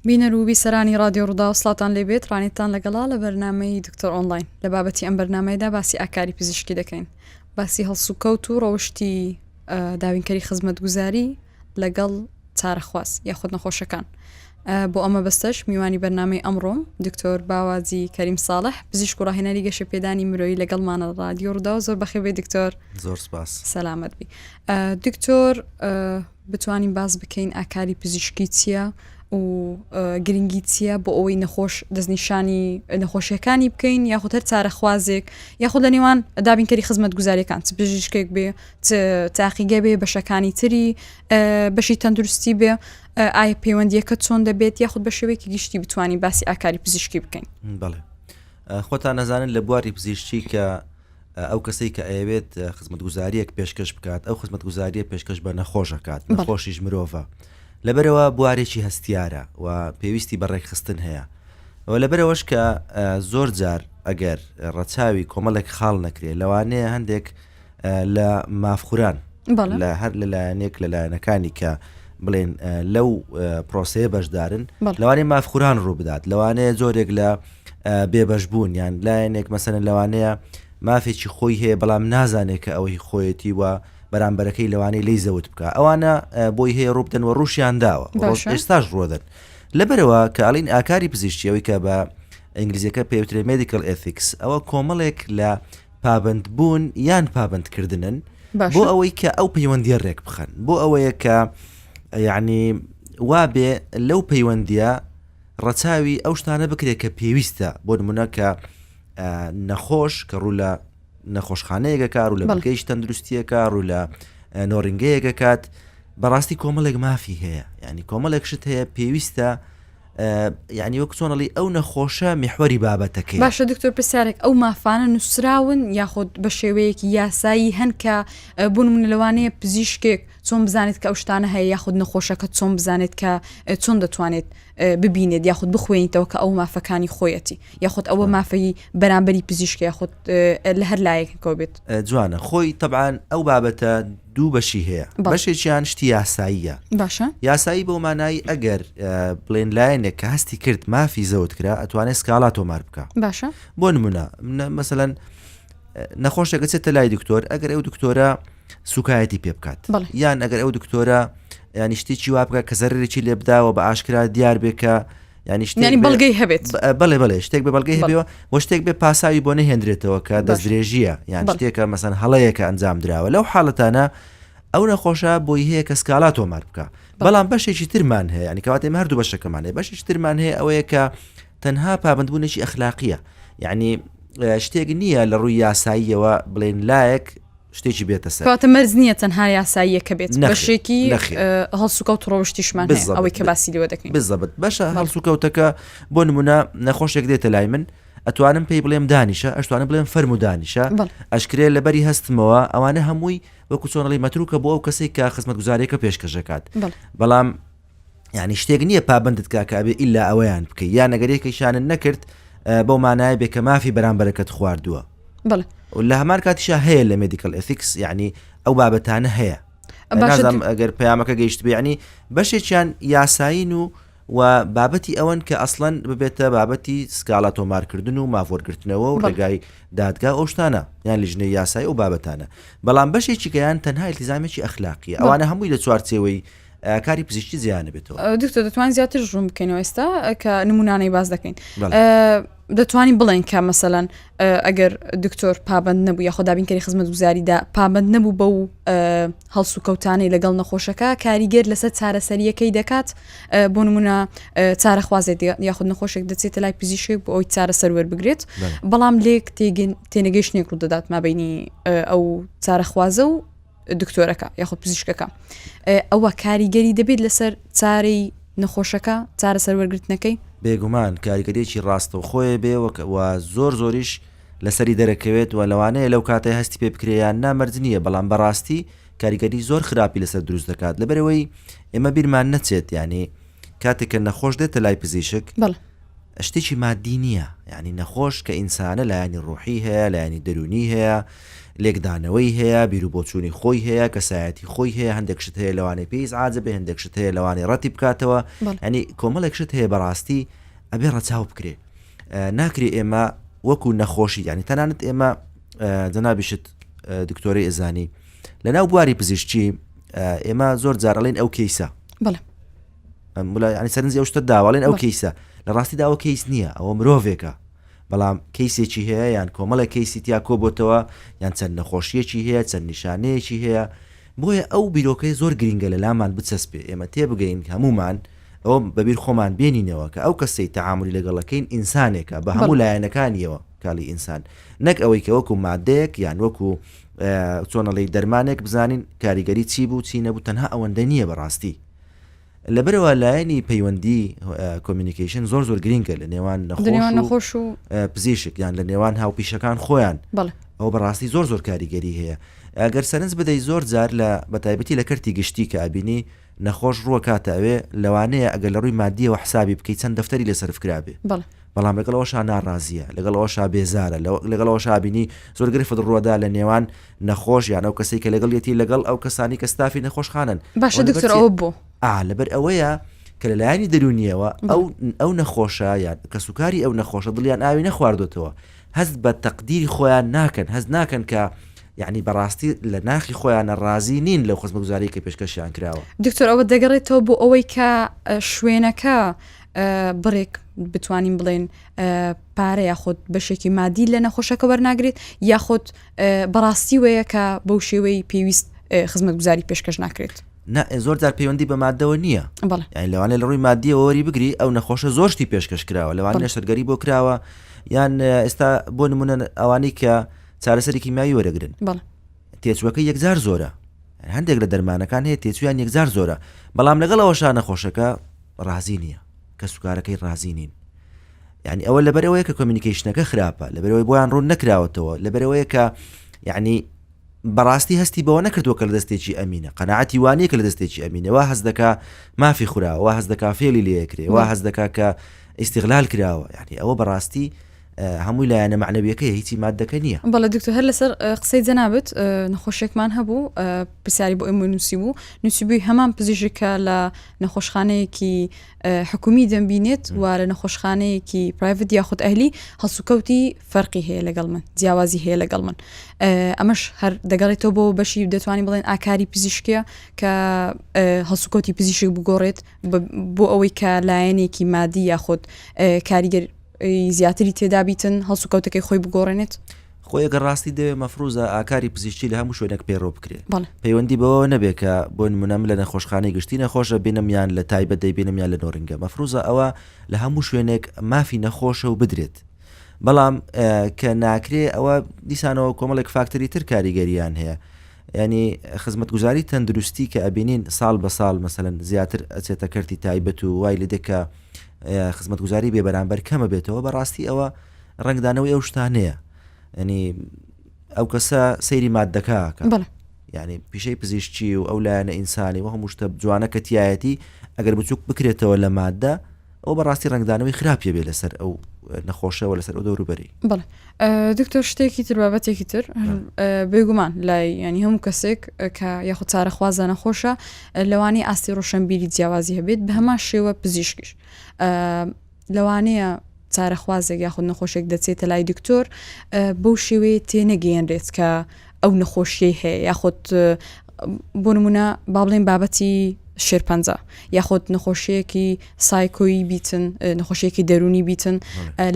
بینەر و بیسەرانی ڕادیۆ ڕووداو سڵاتان لێ بێت ڕانیتان لەگەڵا لە بەرنامەی دکتۆر ئۆنلاین لە بابەتی ئەم بەرنمەیەدا باسی ئاکاری پزیشکی دەکەین باسی هەڵسوکەوت و ڕەوشتی داوینکەری خزمەتگوزاری لەگەڵ چارەخواز یاخود نەخۆشەکان بۆ ئەمە بەستەش میوانی بەرنامەی ئەمڕۆم دکتۆر باوازی کەریم ساڵح پزیشک و ڕاهێنەری گەشەپێدانی مرۆیی لەگەڵمانە ڕادیۆ ڕووداو زۆر بەخێر بێی دکتۆر زۆر سپاس سەلامەت بی دکتۆر بتوانین باس بکەین ئاکاری پزیشکی چییە و گرنگی چییە بۆ ئەوەی نەخۆش دەستنیشانی نەخۆشیەکانی بکەین یاخود هەر چارەخوازێک یاخود لە نێوان دابینکەری خزمەت گوزاریەکان چ پزیشکێک بێ چ تاقیگە بێ بەشەکانی تری بەشی تەندروستی بێ ئایا پەیوەندیەکە چۆن دەبێت یاخود بە شێوەیەکی گشتی بتوانین باسی ئاکاری پزیشکی بکەین بەڵێ خۆتان نەزانن لە بواری پزیشکی کە ئەو کەسەی کە ئەیەوێت خزمەتگوزاریەک پێشکەش بکات ئەو خزمەتگوزاریە پێشکەش بە نەخۆش ئەکات نەخۆشیش مرۆڤە لەبەرەوە بوارێکی هەستیارە و پێویستی بە ڕێکخستن هەیە و لەبەرەوەش کە زۆر جار ئەگەر ڕەچاوی کۆمەڵێک خاڵ نەکرێت لەوانەیە هەندێک لە مافخوران لە هەر لەلایەنێک لە لایەنەکانی کە بڵێن لەو پرۆسەیە بەشدارن لەوانەیە مافخوران ڕوو بدات لەوانەیە جۆرێک لە بێبەشبوون یان لایەنێک مەسەلەن لەوانەیە مافێکی خۆی هەیە بەڵام نازانێت کە ئەوەی خۆیەتی و بەرامبەرەکەی لەوانەیە لی زەوت بکە ئەوانە بۆی هەیە ڕووبدەن و ڕووشیان داوە ئێستاش ڕۆدەن لەبەرەوە کە ئەڵین ئاکاری پزیشتیەوەی کە بە ئینگلیزیەکە پێوترێ medical ethics ئەوە کۆمەڵێک لە پابندبوون یان پابندکردنن بۆ ئەوەی کە ئەو پەیوەندیە ڕێک بخەن بۆ ئەوەیە کە یعنی وابێ لەو پەیوەندیە ڕەچاوی ئەو شتانە بکرێت کە پێویستە بۆ نمونە کە نەخۆش کە ڕوو لە نەخۆشخانەیەکە کار و لە بنکەیش تەندروستیەکە ڕوو لە نۆڕینگەیەکە کات بەڕاستی کۆمەڵێک مافی هەیە ینی کۆمەڵێک شت هەیە پێویستە یعنی وەک چۆنەڵی ئەو نەخۆشە میحوەری بابەتەکەی باشە دکتۆر پرسیارێک ئەو مافانە نووسراون یاخود بە شێوەیەکی یاسایی هەن کە بوون من لەوانەیە پزیشکێک چۆن بزانێت کە ئەو شتانە هەیە یاخود نەخۆشەکە چۆن بزانێت کە چۆن دەتوانێت ببینێت یاخود بخوێنیتەوە کە ئەو مافەکانی خۆیەتی یاخود ئەوە مافەی بەرامبەری پزیشک یاخود لە هەر لایەکەوە بێت. جوانە خۆی تەبعەن ئەو بابەتە دوو بەشی هەیە بەشێکیان شتی یاساییە باشە یاسایی بۆ مانایی ئەگەر بڵێن لایەنێک کە هەستی کرد مافی زەوت کرا ئەتوانێت سکاڵا تۆمار بکە باشە بۆ نمونە مەسەلەن نەخۆشێکە چێتە لای دکتۆر ئەگەر ئەو دکتۆرە سوکایەتی پێ بکات یان ئەگەر ئەو دکتۆرە ینی شتێکی وا بکە کە زەرێکی لێ بداوە بە ئاشکرا دیار بێ کە ینی شتێک بەڵگەی هەبێت بەڵێ بەڵێ شتێک بە بەڵگەی هەبێەوە وە شتێک بێ پاساوی بۆ نەهێنرێتەوە کە دەستدرێژیە یان شتێکە مەسەن هەڵەیەکە ئەنجام دراوە لەو حاڵەتانە ئەو نەخۆشە بۆی هەیە کە سکاڵا تۆمار بکە بەڵام بەشێکی ترمان هەیە ینی کەواتێ هەردوو بەشەکەمان هەیە بەشێکی ترمان هەیە ئەوەیە کە تەنها پابندبوونێکی ئەخلاقیە یعنی شتێک نییە لە ڕووی یاساییەوە بڵێن لایەک شتێکی بێتە سەر. کەواتە مەرج نییە تەنها یاساییەکە بێت، بەشێکی هەڵسوکەوت و ڕەوشتیشمان هەیە، ئەوەی کە باسی لێوە دەکەین. بزەبت بەشە هەڵسوکەوتەکە بۆ نمونە نەخۆشێک دێتە لای من ئەتوانم پێی بڵێم دانیشە ئەشتوانم بڵێم فەرموو دانیشە ئەشکرێ لەبەری هەستمەوە ئەوانە هەمووی وەکو چۆنەڵی مەتروکە بۆ ئەو کەسێک کە خزمەتگوزاریەکە پێشکەشەکات بەڵام یعنی شتێک نییە پابندت کا کە ئەبێ ئیلا ئەوەیان بکەی یان ئەگەر یەکێکیانت نەکرد بەو مانایە بێ کە مافی بەرامبەرەکەت خواردووە بەڵێ لە هەمان کاتیشا هەیە لە medical ethics یعنی ئەو بابەتانە هەیە نازانم ئەگەر پەیامەکە گەیشت بێ ینی بەشێکیان یاسایین و و بابەتی ئەوەن کە ئەسڵەن ببێتە بابەتی سکاڵا تۆمارکردن و مافوەرگرتنەوە و ڕێگای دادگا ئەو شتانە یان لیژنەی یاسای ئەو بابەتانە بەڵام بەشێکی کەیان تەنها التزامێکی ئەخلاقیە ئەوانە هەمووی لە چوارچێوەی کاری پزیشکی جیا نەبێتەوە. دکتۆر دەتوانین زیاتر ڕوون بکەینەوە ئێستا کە نمونانەی باس دەکەین دەتوانین بڵێن کە مەسەلەن ئەگەر دکتۆر پابند نەبوو یاخۆ دابینکەری خزمەتگوزاریدا پابند نەبوو بەو هەڵسوکەوتانەی لەگەڵ نەخۆشەکە کاریگەر لەسەر چارەسەریەکەی دەکات بۆ نمونە چارەخوازێت یاخود نەخۆشێک دەچێتە لای پزیشک بۆ ئەوی چارەسەر وەربگرێت بەڵام لێک تێنەگەیشتێک ڕوودەدات مابینی ئەو چارەخوازە و دکتۆرەکە یاخود پزیشکەکە ئەوە کاریگەری دەبێت لەسەر چارەی نەخۆشەکە چارەسەر وەرگرتنەکەی؟ بێگومان کاریگەریەکی ڕاستەوخۆیە بێ و زۆر زۆریش لەسەری دەرەکەوێت و لەوانەیە لەو کاتەی هەستی پێ بکرێ یان نا مەرج نییە بەڵام بەڕاستی کاریگەری زۆر خراپی لەسەر دروست دەکات لەبەرئەوەی ئێمە بیرمان نەچێت یانی کاتێک کە نەخۆش دێتە لای پزیشک بەڵێ. شتێکی مادی نییە یعنی نەخۆش کە ئینسانە لایەنی ڕوحی هەیە لایەنی دەرونی هەیە لێکدانەوەی هەیە بیر و بۆچوونی خۆی هەیە کەسایەتی خۆی هەیە هەندێک شت هەیە لەوانەیە پێی ئیزعاجە بێ هەندێک شت هەیە لەوانەیە ڕەتی بکاتەوە ینی کۆمەڵێک شت هەیە بەڕاستی ئەبێ ڕەچاو بکرێ ناکرێ ئێمە وەکو نەخۆشی ینی تەنانەت ئێمە جەنابیشت دکتۆرەی ئەزانی لە ناو بواری پزیشکی ئێمە زۆر جارەڵێن ئەو کەیسە بەڵێ ینی سەرنجی ئەو شتە داواڵێن ئەو کەیسە لە ڕاستیدا ئەو کەیس نییە ئەوە مرۆڤێکە بەڵام کەیسێکی هەیە یان کۆمەڵێک کەیسی تیا کۆبۆتەوە یان چەند نەخۆشیەکی هەیە چەند نیشانەیەکی هەیە بۆیە ئەو بیرۆکەی زۆر گرنگە لە لامان بچەسپێ ئێمە تێبگەین هەمومان ئەوە بەبیر خۆمان بێنینەوە کە ئەو کەسەی تەعاملی لەگەڵەکەین ئینسانێکە بە هەموو لایەنەکانیەوە کالی ئینسان نەک ئەوەی کە وەکو مادەیەک یان وەکو چۆنەڵی دەرمانێک بزانین کاریگەری چی بوو چی نەبوو تەنها ئەوەندە نییە بەڕاستی لەبەرئەوە لایەنی پەیوەندی communication زۆر زۆر گرینگە لە نێوان نەخۆش و پزیشک یان لە نێوان هاوپیشەکان خۆیان ئەو بەڕاستی زۆر زۆر کاریگەری هەیە ئەگەر سەرنج بدەی زۆر جار لە بەتایبەتی لە کەرتی گشتی کە ئەبینی نەخۆش ڕووە کاتە ئەوێ لەوانەیە ئەگەر لە ڕووی مادیەوە حسابی بکەیت چەند دەفتەری لەسەر کرابێ بەڵام لەگەڵ ئەوەشا ناڕازیە لەگەڵ ئەوەشا بێزارە لەگەڵ ئەوەشا بینی زۆر گرفت ڕووەدا لە نێوان نەخۆش یان ئەو کەسەی کە لەگەڵیەتی لەگەڵ ئەو کەسانی کە ستافی نەخۆشخانەن باشە دکتۆر ئەوە بۆ ئا لەبەر ئەوەیە کە لەلایەنی دەرونیەوە ئەو ئەو نەخۆشە یان کەسوکاری ئەو نەخۆشە دڵیان ئاوی نەخواردوێتەوە هەست بە تەقدیری خۆیان ناکەن هەست ناکەن کە یعنی بەڕاستی لە ناخی خۆیانە ڕازی نین لەو خزمەتگوزاری کە پێشکەشیان کراوە. دکتۆر ئەوە دەگەڕێتەوە بۆ ئەوەی کە شوێنەکە بڕێک بتوانین بڵێن پارە یاخود بەشێکی مادی لە نەخۆشەکە وەرناگرێت یاخود بەڕاستی وەیە کە بەو شێوەی پێویست خزمەتگوزاری پێشکەش ناکرێت. نا زۆر جار پەیوەندی بە مادەوە نییە یانی لەوانەیە لە ڕووی مادیەوە وەری بگری ئەو نەخۆشە زۆر شتی پێشکەش کراوە لەوانەیە نەشتەرگەری بۆ کراوە یان ئێستا بۆ نمونە ئەوانەی کە چارەسەری کیمیایی وەرەگرن تێچوەکە یەکجار زۆرە هەندێک لە دەرمانەکان هەیە تێچویان یەکجار زۆرە بەڵام لەگەڵ ئەوەشا نەخۆشەکە ڕازی نییە کەسوکارەکەی ڕازی نین یعنی ئەوە لەبەرەوەیە کە communication ەکە خراپە لەبەرەوەی بۆیان ڕوون نەکراوەتەوە لەبەرەوەیە کە یعنی بەڕاستی هەستی بەوە نەکردووە کە لە دەستێکی ئەمینە قەنەعەتی وانە کە لە دەستێکی ئەمینە وا هەست دەکا مافی خوراوە وا هەست دەکا فێلی لێکرێ وا هەست دەکا کە ئیسیغلال کراوە یعنی ئەوە بەڕاستی هەمووی لایەنە مەعنەویەکەیە هیچی مادەکە نییە. بەڵێ دکتۆر هەر لەسەر قسەی جەنابت نەخۆشێکمان هەبوو پرسیاری بۆ ئێمە نووسی بوو نووسیبووی هەمان پزیشک کە لە نەخۆشخانەیەکی حکومی دەمبینێت و لە نەخۆشخانەیەکی private یاخود ئەهلی هەڵسوکەوتی فەرقی هەیە لەگەڵ من جیاوازی هەیە لەگەڵ من ئەمەش هەر دەگەڕێتەوە بۆ بەشی دەتوانین بڵێن ئاکاری پزیشکیە کە هەڵسوکەوتی پزیشک بگۆڕێت بۆ ئەوەی کە لایەنێکی مادی یاخود کاریگەر زیاتری تێدا بیتن هەڵسوکەوتەکەی خۆی بگۆڕێنێت؟ خۆی ئەگەر ڕاستی دەوێ مەفروزە ئاکاری پزیشکی لە هەموو شوێنێک پەیڕەو بکرێ پەیوەندی بەوەوە نەبێ کە بۆ نمونە من لە نەخۆشخانەی گشتی نەخۆشە بینم یان لە تایبەت دەیبینم یان لە نۆرینگە مەفروزە ئەوە لە هەموو شوێنێک مافی نەخۆشە و بدرێت بەڵام کە ناکرێ ئەوە دیسانەوە کۆمەڵێک فاکتەری تر کاریگەریان هەیە ینی خزمەتگوزاری تەندروستی کە ئەبینین ساڵ بە ساڵ مەسەلەن زیاتر ئەچێتە کەرتی تایبەت و وای لێ دێ کە خزمەتگوزاری بێ بەرامبەر کەمە بێتەوە بەڕاستی ئەوە ڕنگدانەوەی ئەو شتانەیە ینی ئەو کەسە سەیری مادەکە ینی پیشەی پزیشکی و ئەو لایەنە ئینسانی و هەموو شتە جوانە کە تایەتی ئەگەر بچووک بکرێتەوە لە مادە ئەو بەڕاستی ڕنگدانەوەی خراپیە بێ لەسەر ئەو نەخۆشەوە لەسەر ئەو دەوروبەری بەڵێ دکتۆر شتێکی تر بابەتێکی تر بێگومان لای ینی هەموو کەسێک کە یاخود چارەخوازە نەخۆشە لەوانەیە ئاستی ڕۆشنبیری جیاوازی هەبێت بە هەمان شێوە پزیشکیش لەوانەیە چارەخوازێک یاخود نەخۆشێک دەچێتە لای دکتۆر بەو شێوەیە تێنەگەیەنرێت کە ئەو نەخۆشیەی هەیە یاخود بۆ نمونە با بڵێن بابەتی شێرپەنجە یاخود نەخۆشیەکی سایکۆیی بیتن نەخۆشیەکی دەرونی بیتن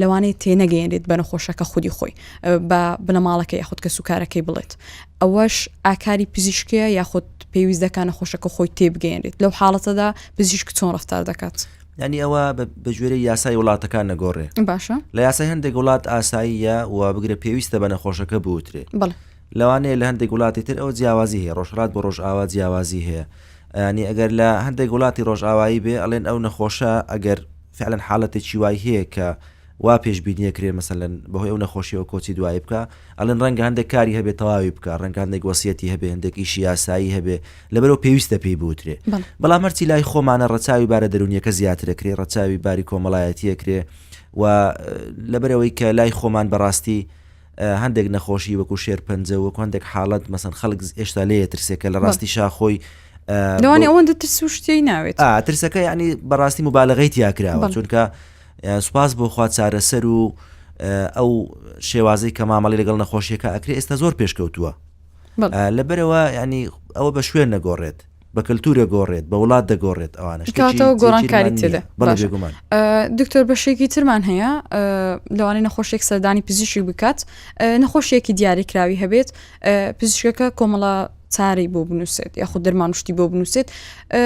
لەوانەیە تێنەگەیەنرێت بە نەخۆشەکە خودی خۆی بە بنەماڵەکە یاخود کە سوکارەکەی بڵێت ئەوەش ئاکاری پزیشکەیە یاخود پێویست دەکات نەخۆشەکە خۆی تێبگەیەنرێت لەو حاڵەتەدا پزیشک چۆن ڕفتار دەکات؟ یانی ئەوە بە گوێرەی یاسای وڵاتەکان نەگۆڕێ باشە لە یاسای هەندێک وڵات ئاساییە و بگرە پێویستە بە نەخۆشەکە بوترێ بەڵێ لەوانەیە لە هەندێک وڵاتی تر ئەوە جیاوازی هەیە ڕۆژهەڵات بۆ ڕۆژئاوا جیاوازی هەیە ینی ئەگەر لە هەندێک وڵاتی ڕۆژئاوایی بێ ئەڵێن ئەو نەخۆشە ئەگەر فعلا حاڵەتێکی وای هەیە کە وا پێشبینیە کرێ مەسەلەن بەهۆی ئەو نەخۆشیەوە کۆچی دوایی بکا ئەڵێن ڕەنگە هەندێک کاری هەبێ تەواوی بکا ڕەنگە هەندێک وەسیەتی هەبێ هەندێک ئیشی یاسایی هەبێ لەبەرەوە پێویستە پێی بوترێ بەڵام هەرچی لای خۆمانە ڕەچاوی بارە دەرونیەکە زیاترەکرێ ڕەچاوی باری کۆمەڵایەتیەکرێ. و لەبەرەوەی کە لای خۆمان بەڕاستی هەندێک نەخۆشی وەکو شێرپەنجە وەکو هەندێک حاڵەت مەسەن خەڵک ئێشتا لێ ترسێکە لە ڕاستی شاخۆی لەوانێ ئەوەندە ترس و شتەی ناوێت ترسەکە ینی بەڕاستی مبالغەی تیا کراوە چونکە سوپاس بۆ خوا چارەسەر و ئەو شێوازەی کە مامەڵی لەگەڵ نەخۆشیەکە ئەکرێ ئێستا زۆر پێشکەوتووە لەبەرەوە ینی ئەوە بە شوێن نەگۆڕێت بە کەلتور دەگۆڕێت، بە وڵات دەگۆڕێت ئەوانە شتێکی کەواتەوە گۆڕانکاری جێگیرمان نییە. تێدا بەڵێ باشە بێگومان. ئە، دکتۆر بەشێکی ترمان هەیە ئە، لەوانەیە نەخۆشێک سەردانی پزیشک بکات ئە، نەخۆشیەکی دیاریکراوی هەبێت ئە، پزیشکەکە کۆمەڵە چارەی بۆ بنووسێت یاخود دەرمان و شتی بۆ بنووسێت ئە،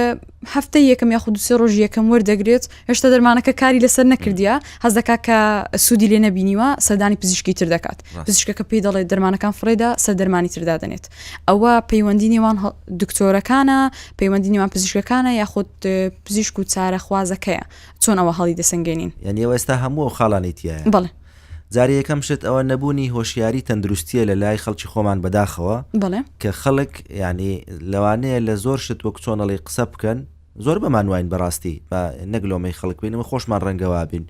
هەفتەی یەکەم یاخود دوو سێ ڕۆژی یەکەم وەردەگرێت هێشتا دەرمانەکە کاری لەسەر نەکردیە حەز دەکات کە سوودی لێ نەبینیوە سەردانی پزیشکی تر دەکات ڕاست. پزیشکەکە پێی دەڵێت دەرمانەکان فڕێدە سەر دەرمانی تر دادەنێت ئەوە پەیوەندی نێوان دکتۆرەکانە، پەیوەندی نێوان پزیشکەکانە یاخود پزیشک و چارەخوازەکەیە؟ چۆن ئەوە هەڵی دەسەنگێنین؟ یانی ئەوە ئێستا هەموو ئەو خاڵانەی تیایە. بەڵێ. جارێ یەکەم شت ئەوە نەبوونی هۆشیاری تەندروستیە لە لای خەڵکی خۆمان بەداخەوە بەڵێ. کە خەڵک یانی لەوانەیە لە زۆر شت وەک چۆن ئەڵێی قسە بکەن زۆر بەمان واین بەڕاستی با نەک لۆمەی خەڵک بین ئەمە خۆشمان ڕەنگە وابین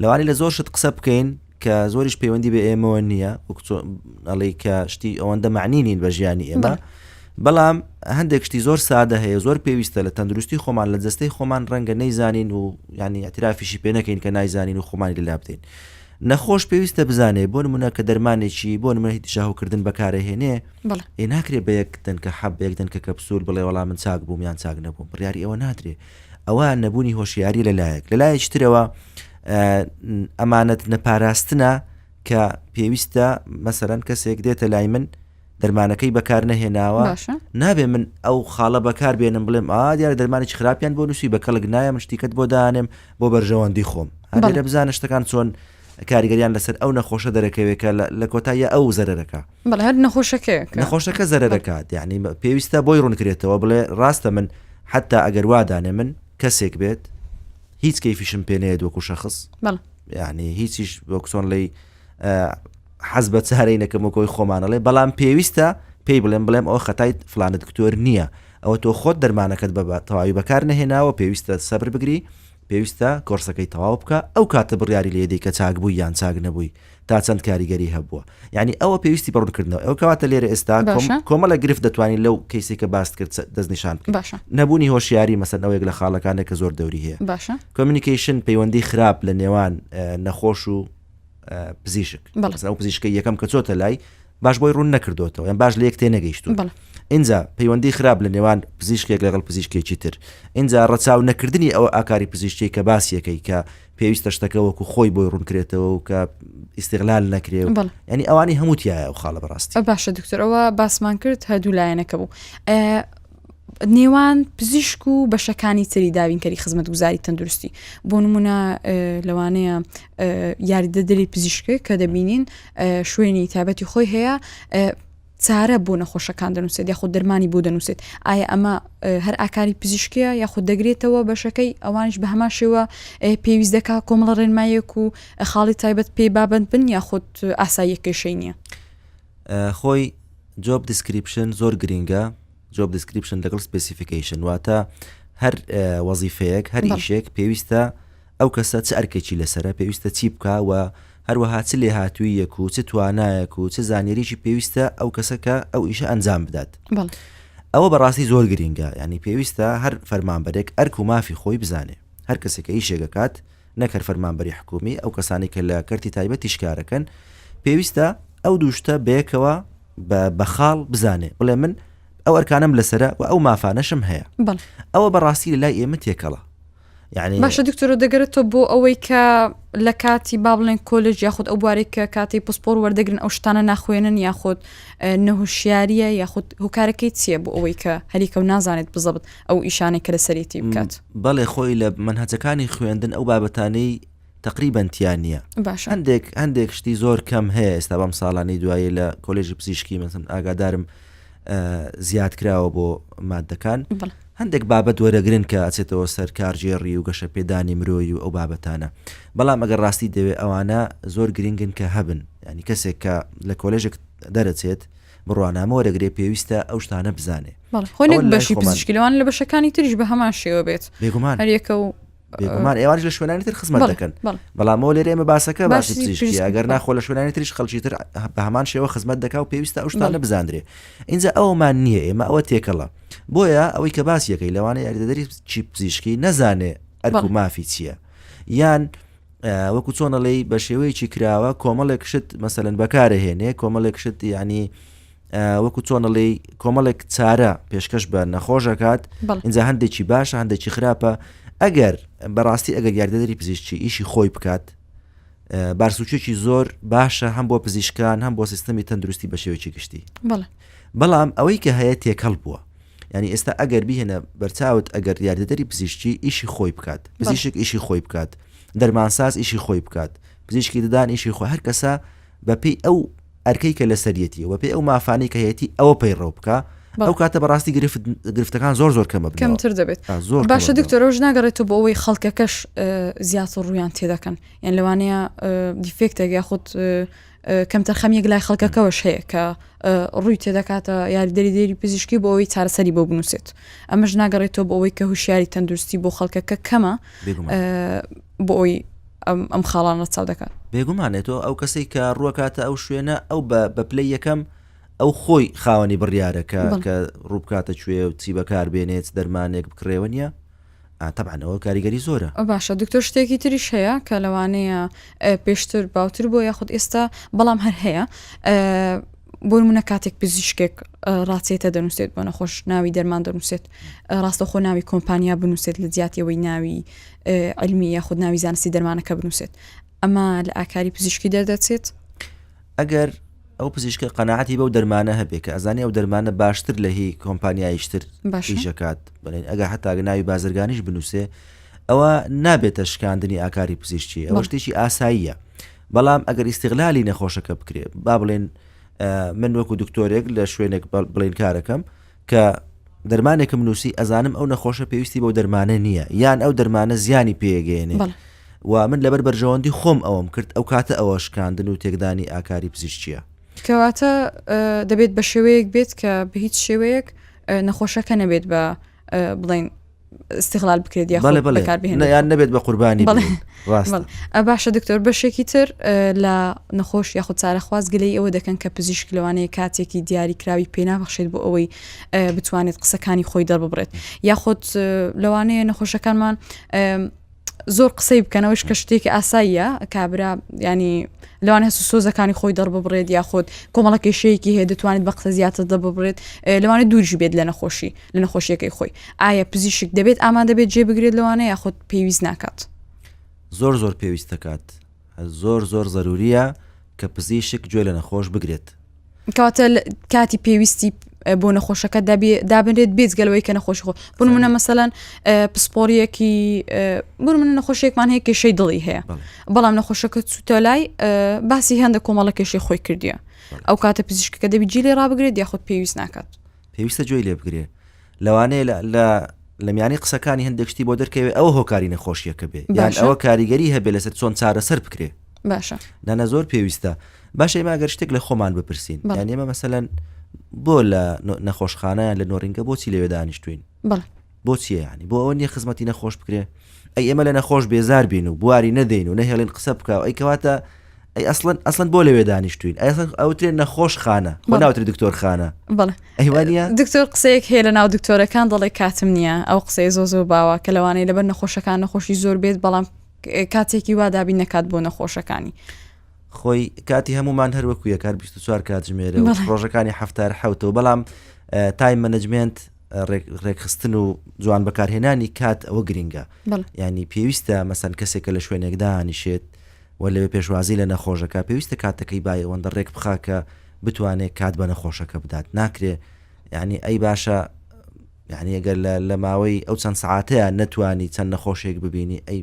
لەوانەیە لە زۆر شت قسە بکەین کە زۆریش پەیوەندی بە ئێمەوە نییە وەک ئەڵێی کە شتی ئەوەندە معنی نین بە ژیانی ئێمە بەڵام هەندێک شتی زۆر سادە هەیە زۆر پێویستە لە تەندروستی خۆمان لە جستەی خۆمان ڕەنگە نەیزانین و ینی اعترافیشی پێ نەکەین کە نایزانین و خۆمانی لەلا بدەین نەخۆش پێویستە بزانێ بۆ نمونە کە دەرمانێکی بۆ نمونە دژەهەوکردن بەکارەهێنێ ئێ ناکرێ بە یەک دەنکە حەب بە یەک دەنکە کەپسول بڵێ وەڵا من چاک بووم یان چاک نەبووم بڕیاری ئەوە نادرێ ئەوە نەبوونی هۆشیاری لەلایەک لەلایەکی ترەوە ئەمانەت نەپاراستنە کە پێویستە مەسەرەن کەسێک دێتە لای من دەرمانەکەی بەکار نەهێناوە نابێ من ئەو خاڵە بەکار بێنم بڵێم ئا دیارە دەرمانێکی خراپیان بۆ نووسی بە کەڵک نایە من شتیکەت بۆ دانێم بۆ بەرژەوەندی خۆم هەرێرە بزانە شتەکان چۆن کاریگەریان لەسەر ئەو نەخۆشە دەرەکەوێت کە لە کۆتاییە ئەو زەرەرەکە بەڵێ هەر نەخۆشەکەیە نەخۆشەکە زەرەرەکات یعنی پێویستە بۆی ڕوونکرێتەوە بڵێ ڕاستە من حتا ئەگەر وادانێ من کەسێک بێت هیچ کەیفیشم پێ نەیەت وەکو شەخس یعنی هیچیش وەک چۆن لی حەز بە چارەی نەکەم وەکۆی خۆمانەڵێ بەڵام پێویستە پێی بڵێم بڵێم ئەو خەتای فلانە دکتۆر نییە ئەوە تۆ خۆت دەرمانەکەت بە تەواوی بەکار نەهێناوە پێویستە سەبر بگری پێویستە کۆرسەکەی تەواو بکە ئەو کاتە بڕیاری لێدەی کە چاک بووی یان چاک نەبووی تا چەند کاریگەری هەبووە یعنی ئەوە پێویستی بە ڕوونکردنەوە ئەو کەواتە لێرە ئێستا کۆمەڵە گرفت دەتوانین لەو کەیسی کە باست کرد دەستنیشان بکەین باشە نەبوونی هۆشیاری مەسەن ئەوەیەک لە خاڵەکانە کە زۆر دەوری هەیە باشە communication پەیوەندی خراپ لە نێوان نەخۆش و پزیشک بەڵێ. ئەو پزیشکە یەکەم کە چۆتە لای باش بۆی ڕوون نەکردوێتەوە یان باش لە یەک تێ نەگەیشتوون بەڵێ. ئینجا پەیوەندی خراپ لە نێوان پزیشکێک لەگەڵ پزیشکێکی تر ئینجا ڕەچاو نەکردنی ئەو ئاکاری پزیشکی کە باسیەکەی کە پێویستە شتەکە وەکو خۆی بۆی ڕوونکرێتەوە و کە ئیسیغلال نەکرێ و بەڵێ. ینی ئەوانی هەموو تایە ئەو خاڵە بەڕاستی باشە دکتۆر ئەوە باسمان کرد هەردوو لایەنەکە بوو نێوان پزیشک و بەشەکانی تری دابینکەری خزمەتگوزاری تەندروستی بۆ نمونە لەوانەیە یاریدەدەری پزیشکێک کە دەبینین شوێنی تایبەتی خۆی هەیە چارە بۆ نەخۆشەکان دەنووسێت یاخود دەرمانی بۆ دەنووسێت ئایا ئەمە هەر ئاکاری پزیشکیە یاخود دەگرێتەوە بەشەکەی ئەوانش بە هەمان شێوە پێویست دەکا کۆمەڵە ڕێنمایەک و خاڵی تایبەت پێی بابند بن یاخود ئاساییە کێشەی نییە خۆی job description زۆر گرینگە job description لەگەڵ specification واتە هەر وەزیفەیەک هەر ئیشێک پێویستە ئەو کەسە چ ئەرکێکی لەسرە پێویستە چی بکە و هەروەها چ لێهاتوویەک و چ توانایەک و چ زانیاریی پێویستە ئەو کەسە کە ئەو ئیشە ئەنجام بدات ئەوە بەڕاستی زۆر گرینگە ینی پێویستە هەر فەرمانبەرێک ئەرک و مافی خۆی بزانێ هەر کەسێک کە ئیشێکەکات نەک هەر فەرمانبەری حکومی ئەو کەسانی کە لە کەرتی تایبەتیش کارەکەن پێویستە ئەو دوو شتە بەیەکەوە بە خاڵ بزانێ بڵێ من ئەو ئەرکانم لەسرە و ئەو مافانەشم هەیە ئەوە بەڕاستی لە لای ئێمە تێکەڵە یعنی باشە دکتۆرە دەگەرێتەوە بۆ ئەوەی کە لە کاتی با بڵێن کۆلێژ یاخود ئەو بوارێک کە کاتی پسپۆر وەردەگرن ئەو شتانە ناخوێنن یاخود نەهوشیاریە یاخود هۆکارەکەی چییە بۆ ئەوەی کە هەریکە و نازانێت بزەبت ئەو ئیشانەی کە لەسەرێتی بکات بەڵێ خۆی لە مەنهەجەکانی خوێندن ئەو بابەتانەی تقریبا تیا نییە باشە هەندێک هەندێک شتی زۆر کەم هەیە ئێستا بەم ساڵانەی دوایی لە کۆلێژی پزیشکی مەسن ئاگادارم زیاد کراوە بۆ مادەکان هەندێک بابەت وەرەگرن کە ئەچێتەوە سەر کارگێڕی و گەشە پێدانی مرۆیی و ئەو بابەتانە بەڵام ئەگەر ڕاستی دەوێت ئەوانە زۆر گرنگن کە هەبن ینی کەسێک کە لە کۆلێژێک دەرەچێت بڕوانامە وەرەگرێ پێویستە ئەو شتانە بزانێ خۆ نەک بەشی پزیشکی لەوان لە بەشەکانی تریش بە هەمان شێوە بێت بێگومان هەریەکە و. بێگومان ئێوانش لە شوێنانی تر خزمەت دەکەن بەڵام ئەوە لێرە ئێمە باسەکە باسی پزیشکی ئەگەر ناخۆ لە شوێنانی تریش خەڵکی تر بە هەمان شێوە خزمەت دەکا و پێویستە ئەو شتانە بزانرێ ئینجا ئەومان نییە ئێمە ئەوە تێکەڵە بۆیە ئەوەی کە باس یەکەی لەوانەیە یاریدەدەری چی پزیشکی نەزانێ ئەرک و مافی چییە یان وەکو چۆنەڵی بە شێوەیەکی کراوە کۆمەڵێک شت مەسەلەن بەکارەهێنێ کۆمەڵێک شت ینی وەکو چۆنەڵی کۆمەڵێک چارە پێشکەش بە نەخۆشەکات اینجا هەندێکی باشە هەندێکی خراپە ئەگەر بەڕاستی ئەگەر یاریدەدەری پزیشکی ئیشی خۆی بکات بارسوچێکی زۆر باشە هەم بۆ پزیشکان هەم بۆ سیستەمی تەندروستی بە شێوەیەکی گشتی بەڵام ئەوەی کە هەیە تێکەڵ بووە ینی ئێستا ئەگەر بهێنە بەرچاوت ئەگەر یاریدەدەری پزیشکی ئیشی خۆی بکات پزیشک ئیشی خۆی بکات دەرمانساز ئیشی خۆی بکات پزیشکی ددان ئیشی خۆ هەر کەسە بەپێی ئەو ئەرکەی کە لەسەریەتی و بەپێی ئەو مافانەی کە هەیەتی ئەوە پەیڕەو بکا ئەو کاتە بەڕاستی گرفت گرفتەکان زۆر زۆر کەمە کەمتر دەبێت زۆر باشە دکتۆر ئەوش ناگەڕێتەوە بۆ ئەوەی خەڵکەکەش زیاتر ڕوویان تێدەکەن یان لەوانەیە دیفێکتێک یاخود کەمتەرخەمیەک لای خەڵکەکەوەش هەیە کە ڕووی تێدەکاتە یاریدەری دێری پزیشکی بۆ ئەوەی چارەسەری بۆ بنووسێت ئەمەش ناگەڕێتەوە بۆ ئەوەی کە هوشیاری تەندروستی بۆ خەڵکەکە کەمە بۆ ئەوی ئەم خاڵانە ڕەچاو دەکات. بێگومان تۆ ئەو کەسەی کە ڕووەکاتە ئەو شوێنە ئەو بە پلەی یەکەم ئەو خۆی خاوەنی بڕیارە کە کە ڕووبکاتە کوێ و چی بەکار بێنێت دەرمانێک بکڕێوە نییە تەبعەن ئەوە کاریگەری زۆرە. باشە دکتۆر شتێکی تریش هەیە کە لەوانەیە پێشتر باوتر بۆ یاخود ئێستا بەڵام هەر هەیە بۆ نمونە کاتێک پزیشکێک ڕاچێتە دەنووسێت بۆ نەخۆش ناوی دەرمان دەنووسێت ڕاستەخۆ ناوی کۆمپانیا بنووسێت لە جیاتیەوەی ناوی علمی یاخود ناوی زانستی دەرمانەکە بنووسێت ئەمە لە ئاکاری پزیشکی دەردەچێت؟ ئەگەر ئەو پزیشکە قەناعەتی بەو دەرمانە هەبێ کە ئەزانی ئەو دەرمانە باشتر لە هی کۆمپانیایشتر ئیشەکات بڵێن ئەگە حتا ناوی بازرگانیش بنووسێ ئەوە نابێتە شکاندنی ئاکاری پزیشکی ئەوە شتێکی ئاساییە بەڵام ئەگەر ئیسیغلالی نەخۆشەکە بکرێ با بڵێن من وەکو دکتۆرێک لە شوێنێک بڵێن کارەکەم کە دەرمانێکم نووسی ئەزانم ئەو نەخۆشە پێویستی بەو دەرمانە نییە یان ئەو دەرمانە زیانی پێگەێنێ و من لەبەر بەرژەوەندی خۆم ئەوەم کرد ئەو کاتە ئەوە شکاندن و تێکدانی ئاکاری پزیشکیە. کەواتە دەبێت بە شێوەیەک بێت کە بە هیچ شێوەیەک نەخۆشەکە نەبێت بە بڵین استغلال بکرێت یاخود بەڵێ بەڵێ بەکاربهێنرێت. یان نەبێت بە قوربانی بەڵێ. بێت. ڕاستە. بەڵێ. ئە باشە دکتۆر بەشێکی تر لە نەخۆش یاخود چارەخواز گلەی ئەوە دەکەن کە پزیشک لەوانەیە کاتێکی دیاری کراوی پێنابەخشێت بۆ ئەوەی بتوانێت قسەکانی خۆی دەرببڕێت یاخود لەوانەیە نەخۆشەکانمان زۆر قسەی بکەنەوەش کە شتێکی ئاساییە کابرا ینی لەوان هەست و سۆزەکانی خۆی دەرببڕێت یاخود کۆمەڵە کێشەیەکی هەیە دەتوانێت بە قسە زیاتر دەببرێت لەوانە دوورژ بێت لە نەخۆشی لە نەخۆشیەکەی خۆی ئایا پزیشک دەبێت ئامادە بێت جێ بگرێت لەوانە یاخود پێویست ناکات؟ زۆر زۆر پێویست دەکات زۆر زۆر زەروریە کە پزیشک گوێ لە نەخۆش بگرێت. کەواتە کاتی پێویستی بۆ نەخۆشەکە دابنرێت بێجگەلەوەی کە نەخۆشی خۆ بۆ نمونە مەسەلەن پسپۆریەکی بۆ نمونە نەخۆشیێکمان هەیە کێشەی دڵی هەیە بەڵام نەخۆشەکە چوتە لای باسی هەندە کۆمەڵە کێشەی خۆی کردیە ئەو کاتە پزیشکەکە دەبی جی لێ ڕابگرێت یاخود پێویست ناکات پێویستە گوێی لێ بگرێ لەوانەیە لە لە میانی قسەکانی هەندێک شتی بۆ دەرکەوێ ئەوە هۆکاری نەخۆشیەکە بێ یان ئەوە کاریگەری هەبێ لەسەر چۆن چارەسەر بکرێ باشە نانا زۆر پێویستە باشە ئێمە ئەگەر شتێک لە خۆمان بپرسین یان ئێمە مەسەلەن بۆ لە نەخۆشخانەیان لە نۆرینگە بۆچی لەوێ دانیشتوین بۆچیە ینی بۆ ئەوە نیە خزمەتی نەخۆش بکرێ ئەی ئێمە لە نەخۆش بێزار بین و بواری نەدەین و نەهێڵین قسە بکە ئەی کەواتە ئەی ئەسڵەن ئەسڵەن بۆ لەوێ دانیشتوین ئەی ئەسڵەن ئەوترێ نەخۆش خانە خۆ ناوترێ دکتۆر خانە بەڵێ ئەی وانە دکتۆر قسەیەک هەیە لە ناو دکتۆرەکان دەڵێ کاتم نییە ئەو قسەیە زۆ زۆر باوە کە لەوانەیە لەبەر نەخۆشەکان نەخۆشی زۆر بێت بەڵام کاتێکی وا دابین نەکات بۆ نەخۆشەکانی. خۆی کاتی هەمومان هەر وەکو یەک هەر 24 کاتژمێرە و ڕۆژەکانی هەفتار حوتەوە بەڵام time management ڕێکخستن و جوان بەکارهێنانی کات ئەوە گرنگە ینی پێویستە مەسەن کەسێکە لە شوێنێک دانیشێت و لەوێ پێشوازی لە نەخۆشەکە پێویستە کاتەکەی بای ئەوەندە ڕێک بخا کە بتوانێت کات بە نەخۆشەکە بدات ناکرێ یعنی ئەی باشە یعنی ئەگەر لە ماوەی ئەو چەند سعاتەیە نەتوانی چەند نەخۆشێک ببینی ئەی.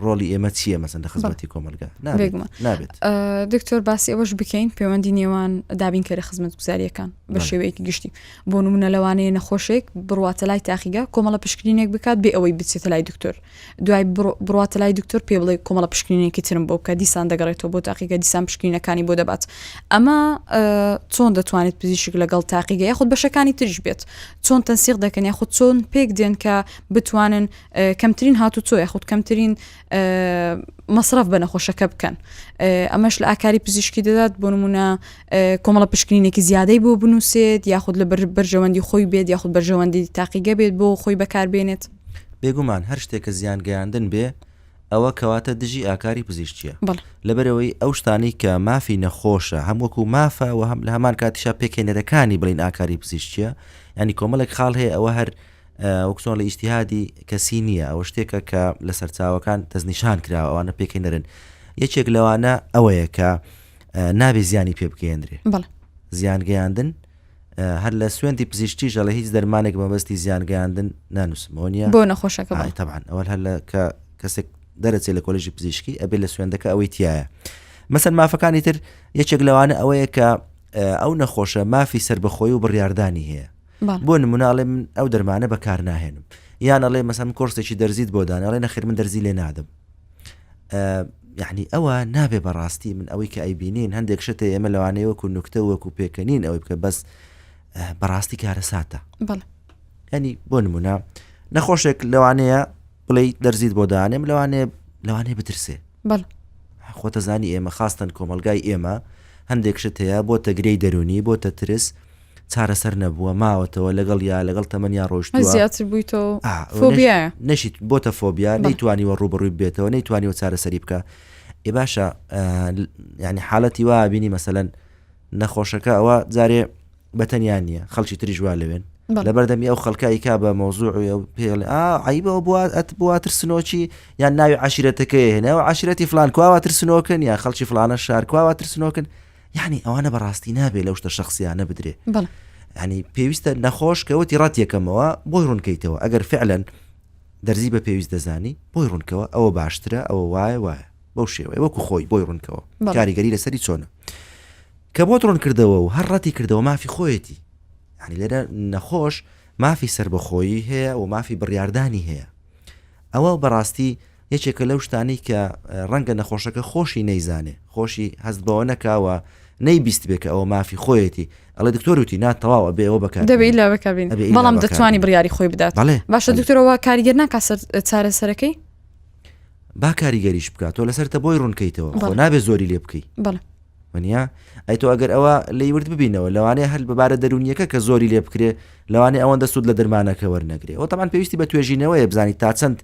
ڕۆڵی ئێمە چییە مەسەن لە خزمەتی کۆمەلگا نابێت دکتۆر باسی ئەوەش بکەین پەیوەندی نێوان دابینکەرە خزمەتگوزاریەکان بە شێوەیەکی گشتی بۆ نمونە لەوانەیە نەخۆشێک بڕواتە لای تاقیگە کۆمەڵە پشکنینێک بکات بێ ئەوەی بچێتە لای دکتۆر دوای بڕواتە لای دکتۆر پێ بڵێ کۆمەڵە پشکنینێکی ترم بۆ بکە دیسان دەگەڕێتەوە بۆ تاقیگە دیسان پشکنینەکانی بۆ دەبات ئەمە چۆن دەتوانێت پزیشک لەگەڵ تاقیگە یاخود بەشەکانی تریش بێت چۆن تەنسیق دەکەن یاخود چۆن پێک دێن کە بتوانن کەمترین هاتوچۆ یاخود کەمترین مەسرەف بە نەخۆشەکە بکەن ئەمەش لە ئاکاری پزیشکی دەدات بۆ نمونە کۆمەڵە پشکنینێکی زیادەی بۆ بنووسێت یاخود لە بەرژەوەندی خۆی بێت یاخود بەرژەوەندی تاقیگە بێت بۆ خۆی بەکاربێنێت. بێگومان هەر شتێک کە زیان گەیاندن بێ ئەوە کەواتە دژی ئاکاری پزیشکیە لەبەرئەوەی ئەو شتانەی کە مافی نەخۆشە هەم وەکو مافە و هەم لە هەمان کاتیشا پێکهێنەرەکانی بڵین ئاکاری پزیشکیە ینی کۆمەڵێک خاڵ هەیە ئەوە هەر وەک چۆن لە ئیجتیهادی کەسی نییە ئەوە شتێکە کە لە سەرچاوەکان دەستنیشان کراوە ئەوانە پێکهێنەرن یەکێک لەوانە ئەوەیە کە نابێ زیانی پێ بگەیەندرێ زیان گەیاندن هەر لە سوێندی پزیشتیش ئەڵێ هیچ دەرمانێک مەبەستی زیان گەیاندن نانووسمەوە نیە بۆ نەخۆشەکە ئای تەبعەن ئەوە هەر لە کە کەسێک دەرەچێت لە کۆلێژی پزیشکی ئەبێ لە سوێندەکە ئەوەی تایە مەسەن مافەکانی تر یەکێک لەوانە ئەوەیە کە ئەو نەخۆشە مافی سربەخۆی و بڕیاردانی هەیە بۆ نمونە ئەڵێ من ئەو دەرمانە بەکار ناهێنم یان ئەڵێ مەسەن کۆرسێکی دەرزیت بۆ دان ئەڵێ نەخێر من دەرزی لێ نادەم یعنی ئەوە نابێ بەڕاستی من ئەوەی کە ئەیبینین هەندێک شتێ ئێمە لەوانەیە وەکو نوکتە وەکو پێکەنین ئەوەی بکە بەس بەڕاستی کارەساتە ینی بۆ نمونە نەخۆشێک لەوانەیە بڵێ دەرزیت بۆ دانێم لەوانەیە لەوانەیە بترسێ خۆتەزانی ئێمە خاستن کۆمەلگای ئێمە هەندێک شت هەیە بۆ تەگرەی دەرونی بۆ تە ترس چارەسەر نەبووە ماوەتەوە لەگەڵ یا لەگەڵ تەمەنیا ڕۆشتووە زیاتر بوویتەوە فۆبیایە نەشیت بۆتە فۆبیا نەیتوانیوە ڕووبەڕووی بێتەوە نەیتوانیوە چارەسەری بکە ئێ باشە ینی حالەتی وا بینی مەسەلەن نەخۆشەکە ئەوە جارێ بەتەنیا نییە خەڵکی تریش وا لەوێن لەبەردەمی ئەو خەڵکە ئیکا بە مەوزوع و پێڵێ ئا عیبەوە بووە ئەت بووە ترسنۆکی یان ناوی عشیرەتەکەی هێناوە عشیرەتی فلان کواوە ترسنۆکن یان خەڵکی فلانە شار کواوە ترسنۆکن یعنی ئەوانە بەڕاستی نابێ لەو شتە شخصیانە بدرێ ینی پێویستە نەخۆش کەوتی ڕەت یەکەمەوە بۆی ڕوونکەیتەوە ئەگەر فعلەن دەرزی بە پێویست دەزانی بۆی ڕوونکەوە ئەوە باشترە ئەوە وایە وایە بەو شێوەیە وەکو خۆی بۆی ڕوونکەوە کاریگەری لەسەری چۆنە کە بۆت ڕوون کردەوە و هەر ڕەتی کردەوە مافی خۆیەتی ینی لێرە نەخۆش مافی سربەخۆیی هەیە و مافی بڕاردانی هەیە ئەوە بەڕاستی یەکێکە لەو شتانەی کە ڕەنگە نەخۆشەکە خۆشی نەیزانێ، خۆشی هەست بەوە نەکا و نەیبیستبێ کە ئەوە مافی خۆیەتی، ئەڵێ دکتۆر وتی نا تەواو ئەبێ ئەوە بەکار دەبێ ئیلا بەکار بێنی، ئەبێ ئیلا بەڵام بەکار دەتوانی بێنی. بڕیاری خۆی بدات. بەڵێ، باشە بەڵێ. دکتۆر ئەوە کاریگەر ناکا سەر چارەسەرەکەی؟ با کاریگەریش بکات تۆ لەسەرتە بۆی ڕوون کەیتەوە خۆ بەڵێ. نابێ زۆری لێ بکەی. بەڵێ. وەنیە؟ ئەی تۆ ئەگەر ئەوە لێی ورد ببینەوە لەوانەیە هەر بە بارە دەروونییەکە کە زۆری لێ بکرێ لەوانەیە ئەوەندە سوود لە دەرمانەکە وەرنەگرێ. ئەوە تەبعەن پێویستی بە توێژینەوەیە بزانی تا چەند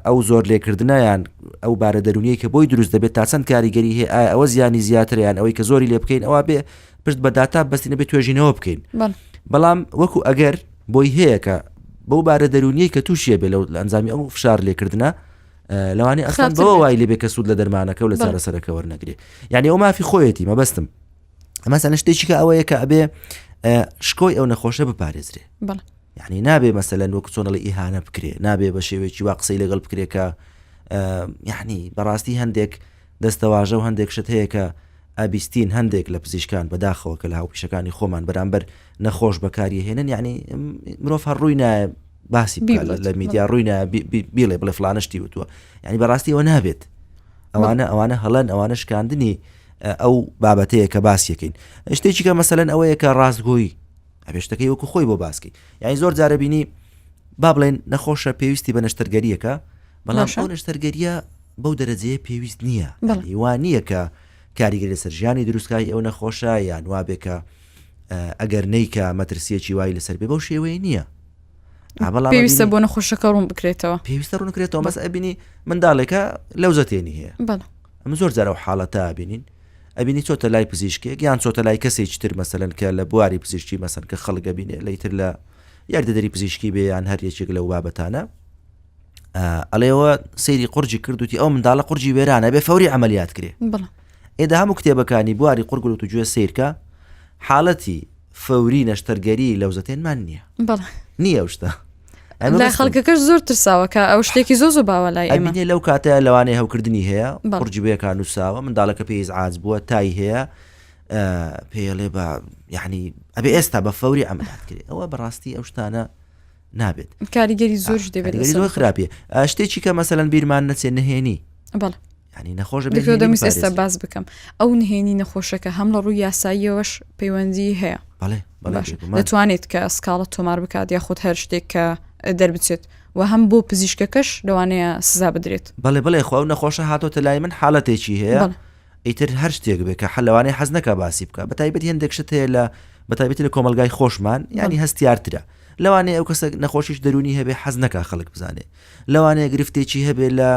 ئەو زۆر لێکردنە یان ئەو بارە دەرونیەی کە بۆی دروست دەبێت تا چەند کاریگەری هەیە ئایا ئەوە زیانی زیاترە یان ئەوەی کە زۆری لێ بکەین ئەوە بێ پشت بە داتا بەستینە بێ توێژینەوە بکەین بەڵام وەکو ئەگەر بۆی هەیە کە بەو بارە دەرونیەی کە تووشیە بێ لەو لە ئەنجامی ئەو فشار لێکردنە لەوانەیە ئەسڵەن بەوە وای لێ بێ کە سوود لە دەرمانەکە و لە چارەسەرەکە وەرنەگرێ یعنی ئەو مافی خۆیەتی مەبەستم مەسەلەن شتێکی کە ئەوەیە کە ئەبێ شکۆی ئەو نەخۆشە بپارێزرێ یعنی نابێ مەسەلەن وەک چۆنەڵی ئیهانە بکرێ نابێ بە شێوەیەکی وا قسەی لەگەڵ بکرێ کە یعنی بەڕاستی هەندێک دەستەواژە و هەندێک شت هەیە کە ئەبیستین هەندێک لە پزیشکان بەداخەوە کە لە هاوپیشەکانی خۆمان بەرامبەر نەخۆش بەکاری هێنن یعنی مرۆڤ هەر ڕووی نایە باسی لە میدیا ڕووی نایە بیڵێ بڵێ فلانشتی وتووە یعنی بەڕاستی ئەوە نابێت ئەوانە ئەوانە هەڵەن ئەوانە شکاندنی ئەو بابەتەیە کە باسیەکەین شتێکی کە مەسەلەن ئەوەیە کە ڕاستگۆیی ئەبێ شتەکەی وەکو خۆی بۆ باسکەی یعنی زۆر جارە بینی با بڵێن نەخۆشە پێویستی بە نەشتەرگەریەکە بەڵام ئەو نەشتەرگەریە بەو دەرەجەیە پێویست نییە وا نییە کە کاریگەری لەسەر ژیانی دروستکای ئەو نەخۆشە یان وابێ کە ئەگەر نیکە مەترسیەکی وای لەسەر بێ بەو شێوەیە نییە پێویستە بۆ نەخۆشەکە ڕوون بکرێتەوە پێویستە ڕوون بکرێتەوە بەس ئەبینی منداڵێکە لەوزەتێنی هەیە ئەمە زۆر جار ئەو حاڵەتە ئەبینین ئەبینی چۆتە لای پزیشکێک یان چۆتە لای کەسێکی تر مەسەلەن کە لە بواری پزیشکی مەسەن کە خەڵک ئەبینێ لە تر لە یاریدەدەری پزیشکی بێ یان هەر یەکێک لەو بابەتانە ئەڵێەوە سەیری قورجی کردوتی ئەو منداڵە قورجی وێرانە بێ فەوری عملیات کرێ ئێدا هەموو کتێبەکانی بواری قورگل و گوێ سیرکە حاڵەتی فەوری نەشتەرگەری لەوزەتێنمان نییە نییە شتە. لای خەڵکەکەش زۆر ترساوە کە ئەو شتێکی زۆ زۆ باوە لای ئێمە لەو کاتەیە لەوانەیە هەوکردنی هەیە قورجی بەیەکان نووساوە منداڵەکە پێی ئیزعاج بووە تای هەیە پێڵێ بە یعنی ئەبێ ئێستا بە فەوری عملات کرێ ئەوە بەڕاستی ئەو شتانە نابێت کاریگەری زۆر دەبێت زۆر خراپیە شتێکی کە مەسەەن بیرمان نەچێ نهێنی بەڵێ ینی نەخۆشە دکتۆر دەمویست ئێستا باس بکەم ئەو نهێنی نەخۆشەکە هەم لە ڕووی یاساییەوەش پەیوەندی هەیە دەتوانێت کە سکاڵە تۆمار بکات یاخود هەر شتێک کە دەربچێت و هەم بۆ پزیشکەکەش لەوانەیە سزا بدرێت بەڵێ بڵێ خۆ ئەو نەخۆشە هاتۆتە لای من حاڵەتێکی هەیە ئیتر هەر شتێک بێ کە حەلوانەیە حەز نەکا باسی بکە بە تایبەتی هەندێک شت هەیە لە بە تایبەتی لە کۆمەلگای خۆشمان ینی هەستیارترە لەوانەیە ئەو کەسە نەخۆشیش دەرونی هەبێ حەز نەکا خەڵک بزانێ لەوانەیە گرفتێکی هەبێ لە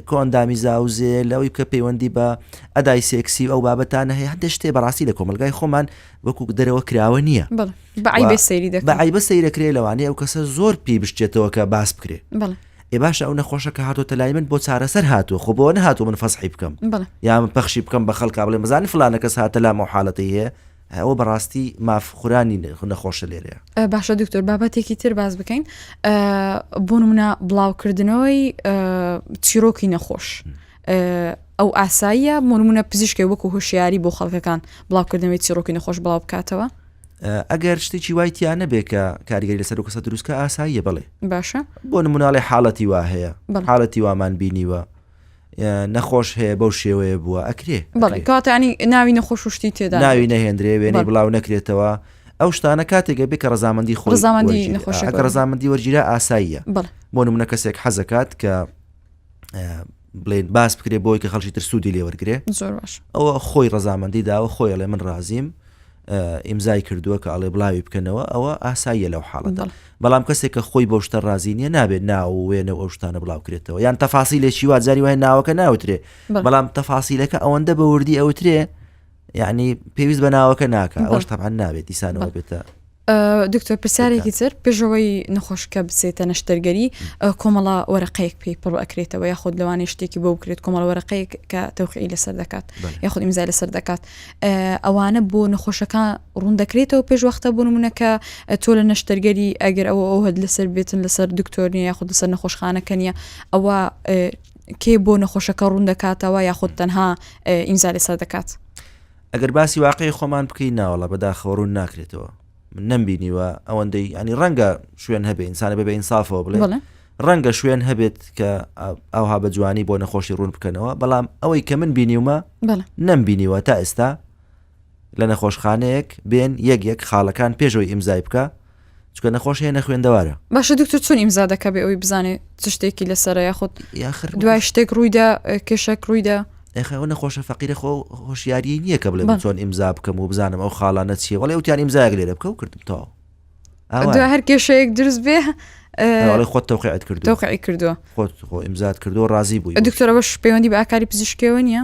کۆئەندامی زاوزێ لەوەی کە پەیوەندی بە ئەدای سێکسی و ئەو بابەتانە هەیە هەندێک شتێ بەڕاستی لە کۆمەلگای خۆمان وەکو دەرەوە کراوە نییە بە سەیری بە عیبە سەیرەکرێ لەوانەیە ئەو کەسە زۆر پێی بشتێتەوە کە باس بکرێ ئێ باشە ئەو نەخۆشە کە هاتۆتە لای من بۆ چارەسەر هاتووە خۆ بۆ نەهاتوو من فەزحی بکەم یا من پەخشی بکەم بە خەڵکا بڵێ مەزانی فلانە کەس هاتە لام ئەو حاڵەتەی هەیە ئەوە بەڕاستی ماف خورانی نەخۆشە لێرەیە. باشە دکتۆر بابەتێکی تر باس بکەین بۆ نمونە بڵاوکردنەوەی چیرۆکی نەخۆش ئەو ئاساییە مۆنمونە پزیشکێ وەکو هۆشیاری بۆ خەڵکەکان بڵاوکردنەوەی چیرۆکی نەخۆش بڵاو بکاتەوە ئەگەر شتێکی وای تیا نەبێ کە کاریگەری لەسەر و کەسە دروستکە ئاساییە بڵێ باشە بۆ نموناڵی حاڵەتی وا هەیە حاڵەتی وامان بینیوە نەخۆش هەیە بەو شێوەیە بووە ئەکرێ بەڵێ کەواتە ینی ناوی نەخۆش و شتی تێدا ناوی نەهێندرێ وێنەی بڵاو نەکرێتەوە ئەو شتانە کاتێکە بێ کە ڕەزامەندی خۆ ڕەزامەندی نەخۆشەکە ڕەزامەندی وەرگیرا ئاساییە بۆ نمونە کەسێک حەزەکات کە بڵێن باس بکرێ بۆی کە خەڵکی تر سوودی لێوەرگێ زۆر باش ئەوە خۆی ڕەزامەندی داوە خۆی ئەڵێ من ڕازیم ئیمزای کردووە کە ئەڵێ بڵاوی بکەنەوە ئەوە ئاساییە لەو حاڵەتە بەڵام کەسێک کە خۆی بەو شتە ڕازی نییە نابێت ناو و وێنە و ئەو شتانە بڵاو کرێتەوە یان تەفاسیلێکی وا جاری وایە ناوەکە ناوترێ بەڵام تەفاسیلەکە ئەوەندە بە وردی ئەوترێ یعنی پێویست بە ناوەکە ناکە ئەوش تەبعەن نابێت دیسانەوە بێتە دکتۆر پرسیارێکی تر پێشەوەی نەخۆشکە بچێتە نەشتەرگەری کۆمەڵە وەرەقەیەک پێی پڕ ئەکرێتەوە یاخود لەوانەیە شتێکی بۆ بکرێت کۆمەڵە وەرەقەیەک کە تەوقیعی لەسەر دەکات یاخود ئیمزای لەسەر دەکات ئەوانە بۆ نەخۆشەکان ڕوون دەکرێتەوە پێش وەختە بۆ نمونە کە تۆ لە نەشتەرگەری ئەگەر ئەوە ئەو هەد لەسەر بێتن لەسەر دکتۆر نیە یاخود لەسەر نەخۆشخانەکە نیە ئەوە کێ بۆ نەخۆشەکە ڕوون دەکاتەوە یاخود تەنها ئیمزا لەسەر دەکات. ئەگەر باسی واقعی خۆمان بکەین ناوەڵا بەداخەوە ڕوون ناکرێتەوە من نەمبینیوە ئەوەندەی ینی ڕەنگە شوێن هەبێ ئینسانە بێ بە ئینسافەوە بڵێ ڕەنگە شوێن هەبێت کە ئەوها بە جوانی بۆ نەخۆشی ڕوون بکەنەوە بەڵام ئەوەی کە من بینیومە نەمبینیوە تا ئێستا لە نەخۆشخانەیەک بێن یەک یەک خاڵەکان پێشەوەی ئیمزای بکە چکە نەخۆش هەیە نەخوێندەوارە. باشە دکتۆر چۆن ئیمزا دەکا بێ ئەوەی بزانێ چ شتێکی لەسەرە یاخود یاخر دوای شتێک ڕوویدا کێشەک ڕوویدا ئەخە ئەو نەخۆشە فەقیرە خۆ هۆشیاریی نییە کە بڵێ من چۆن ئیمزا بکەم و بزانم ئەو خاڵانە چییە وەڵێ وتیان ئیمزایەک لێرە بکە و کردم تەواو دوای هەر کێشەیەک دروست بێ ئەڵێ خۆت تەوقیعت کردووە تەوقیعی کردووە خۆت خۆ ئیمزات کردووە ڕازی بووی دکتۆر ئەوەش پەیوەندی بە ئاکاری پزیشکیەوە نییە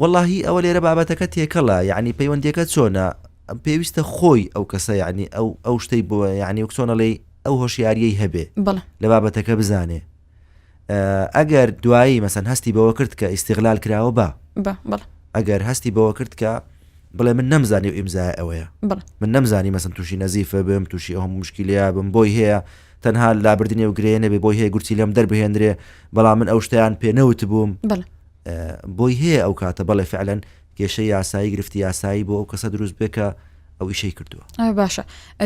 وەڵاهی ئەوە لێرە بابەتەکە تێکەڵە یعنی پەیوەندیەکە چۆنە پێویستە خۆی ئەو کەسە یعنی ئەو ئەو شتەی بۆ یعنی وەک چۆنەڵێی ئەو هۆشیاریەی هەبێ لە بابەتەکە بزانێ ئەگەر دوایی مەسەن هەستی بەوە کرد کە ئیسیغلال کراوە بە ئەگەر هەستی بەوە کرد کە بڵێ من نەمزانی و ئیمزای ئەوەیە من نەمزانی مەسن تووشی نەزیفە بم تووشی ئەو مشکلەیە بم بۆی هەیە تەنها لابردنی و گرێ نەبێ بۆی هەیە گورچی لەم دەربهێنرێ بەڵام من ئەو شتیان پێ نەوت بووم بۆی هەیە ئەو کاتە بەڵێ فعلەن کێشەی یاسایی گرفتی یاسایی بۆ ئەو کەسە دروست بێ کە ئەو ئیشەی کردووە. باشە